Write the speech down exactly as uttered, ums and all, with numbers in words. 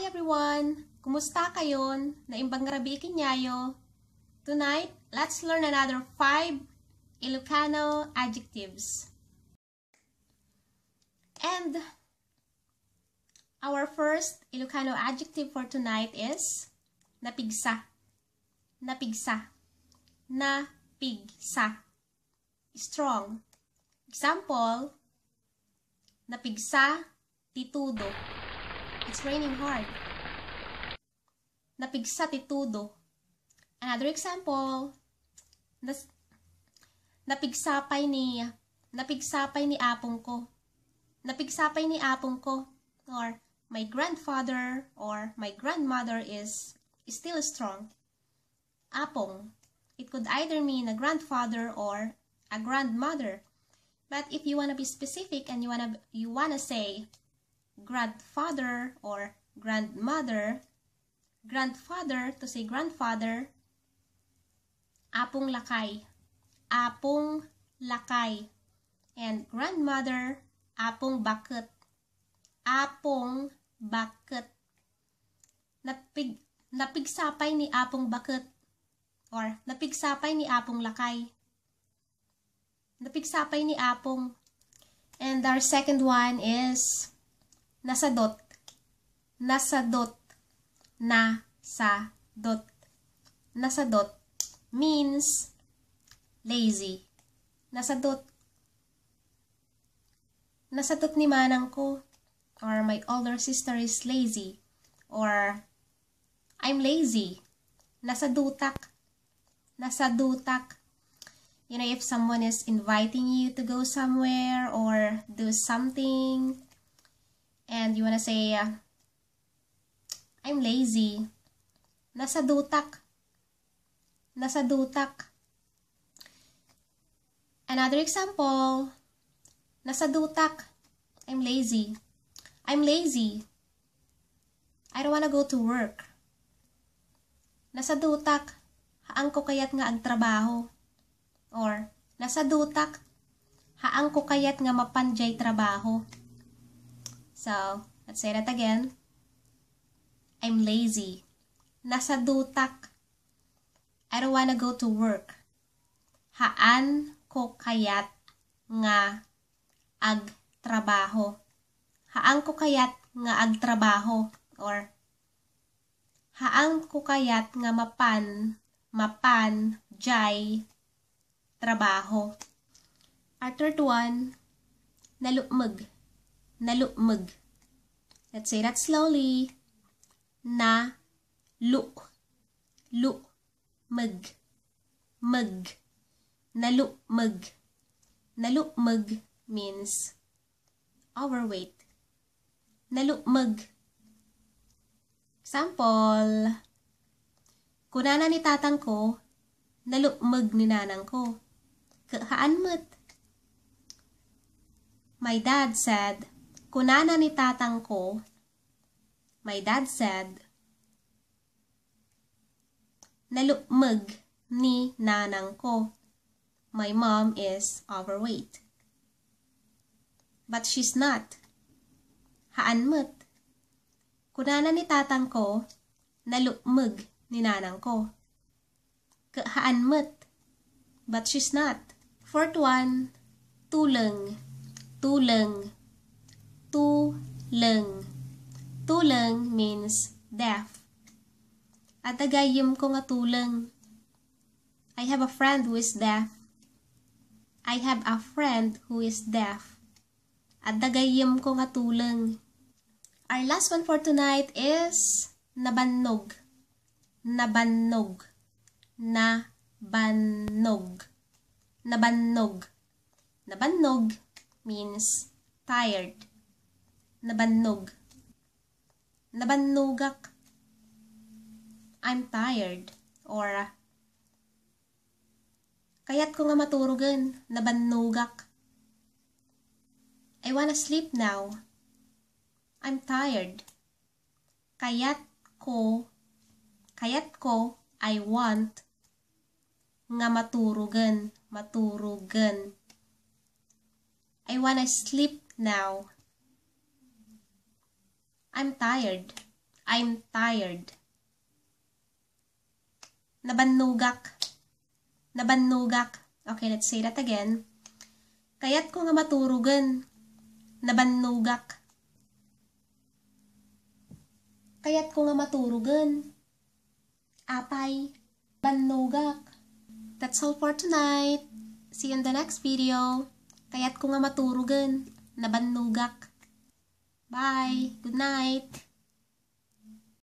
Hi everyone! Kumusta kayon? Naimbag nga rabii kenyayo? Tonight, let's learn another five Ilocano adjectives. And our first Ilocano adjective for tonight is napigsa. Napigsa. Napigsa. Strong. Example, napigsa ti tudo. It's raining hard. Napigsa ti tudo. Another example, nas-, napigsa pay ni, napigsa pay ni apong ko. Napigsa pay ni apong ko. Or, my grandfather or my grandmother is still strong. Apong. It could either mean a grandfather or a grandmother. But if you wanna be specific and you wanna, you wanna say grandfather or grandmother, grandfather, to say grandfather, apong lakay. Apong lakay. And grandmother, apong baket. Apong baket. Napig-, napigsa pay ni apong baket. Or napigsa pay ni apong lakay. Napigsa pay ni apong. And our second one is nasadot. Nasadot. Nasadot. Nasadot means lazy. Nasadot. Nasadot ni manang ko. Or my older sister is lazy. Or I'm lazy. Nasadutak. Nasadutak. You know, if someone is inviting you to go somewhere or do something, and you wanna say, uh, "I'm lazy." Nasadutak. Nasadutak. Another example, nasadutak. I'm lazy. I'm lazy. I don't wanna go to work. Nasadutak. Haanko kayat nga agtrabaho. Or, nasadutak. Haanko kayat nga mapan jay trabaho. So, let's say that again. I'm lazy. Nasadutak. I don't wanna go to work. Haanko kayat nga agtrabaho. Haanko kayat nga agtrabaho. Or, haanko kayat nga mapan, mapan jay trabaho. Our third one, nalukmeg. Nalukmeg. Let's say that slowly. Na, luk, luk, meg, meg. Nalukmeg. Nalukmeg means overweight. Nalukmeg. Example, kunana ni tatang ko, "Nalukmeg ni nanang ko." Ket haan met. My dad said, kunana ni tatang ko, my dad said, "Nalukmeg ni nanang ko." My mom is overweight. But she's not. Haan met. Kunana ni tatang ko, "Nalukmeg ni nanang ko." Ket haan met. But she's not. Fourth one, tuleng. Tuleng. Tuleng. Tuleng means deaf. Adda gayyemko nga tuleng. I have a friend who is deaf. I have a friend who is deaf. Adda gayyemko nga tuleng. Our last one for tonight is nabannog. Nabannog. Nabannog. Nabannog. Nabannog means tired. Nabannog. Nabannogak. I'm tired. Or, kayatko nga maturogen. Nabannogak. I wanna sleep now. I'm tired. Kayatko, kayatko, I want, nga maturogen, maturogen. I wanna sleep now. I'm tired. I'm tired. Nabannogak. Nabannogak. Okay, let's say that again. Kayatko nga maturogen. Nabannogak. Kayatko nga maturogen. Apay, bannogak. That's all for tonight. See you in the next video. Kayatko nga maturogen. Nabannogak. Bye. Good night.